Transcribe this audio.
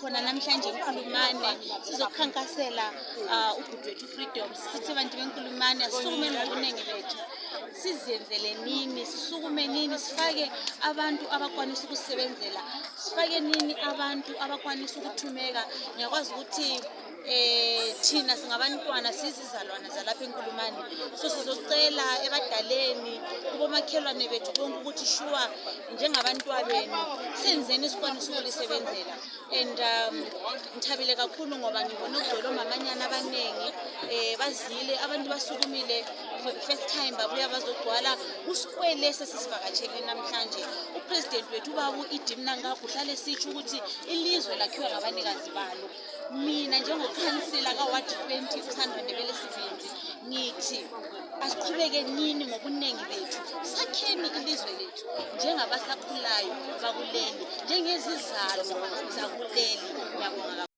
Khona namhlanje eNkulumane sizokukhankasela ubhuti wethu Freedom. Sithi bantu beNkulumane asisukumeni ngobuningi bethu, sizenzele nini, sisukume nini, sifake abantu abakwanisa ukusebenzela, sifake nini abantu abakwanisa ukuthumeka. Ngiyakwazi ukuthi thina singabantwana, sizizalwana zalapha eNkulumane, so sizocela ebadaleni, kubomakhelwane bethu bonke ukuthi shuwa njengabantwabenu senzeni sikwanisa ukulisebenzela. And ngithabile kakhulu ngoba ngibone kugcwele omamanyana abaningi, bazile abantu, basukumile for the first time, babuya bazogcwala usquare lesi esisivakatshele namhlanje. Upresident wethu ubaba u-ED Mnangagwa uhlale sitsho ukuthi ilizwe lakhiwe ngabanikazi balo. Mina njengokhansila ka-ward 20 uSandra Ndebele Sibindi ngithi asiqhubeke nini ngobuningi bethu, sakheni ilizwe lethu njengabasakhulayo bakuleli, njengezizalo zakuleli.